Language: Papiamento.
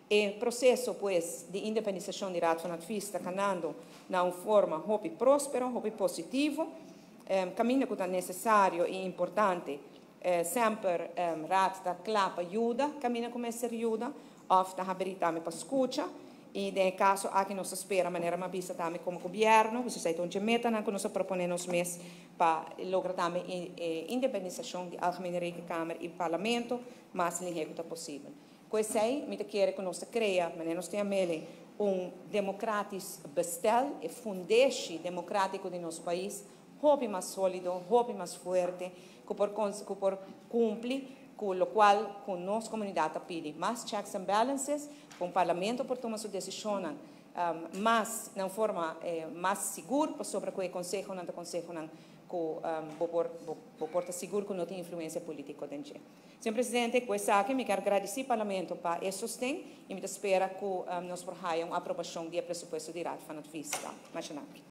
E proceso, pues, di independisacion di Raad van Advies ta canando na un forma hopi prospero, hopi positivo, caminda cu ta necesario y importante, semper Raad ta cla pa yuda, caminda cu mester yuda, of ta habri tambe pa scucha, y den e caso aki nos ta spera, manera mi a bisa tambe como Gobierno, cu esey ta un dje metanan cu nos a propone nos mes pa logra tambe e independisacion di Algemene Rekenkamer y Parlamento mas lihe cu ta posibel. Cu esey mi ta kere cu nos ta crea, manera nos tin a mele, un democratisch bestel, e fundeshi democratico di nos pais, hopi mas solido, hopi mas fuerte, cu por cumpli cu locual cu nos comunidad ta pidi. Mas checks and balances, cu un Parlamento por tuma su decisionnan mas na forma mas sigur, pasobra cu e consehonan ta consehonan cu bo por ta sigur cu no tin influencia politico den. Señor Presidente, cu esaki mi kier gradici Parlamento pa e sosten y mi ta spera cu nos por haya un aprobacion di presupuesto di Raad van Advies. Masha danki.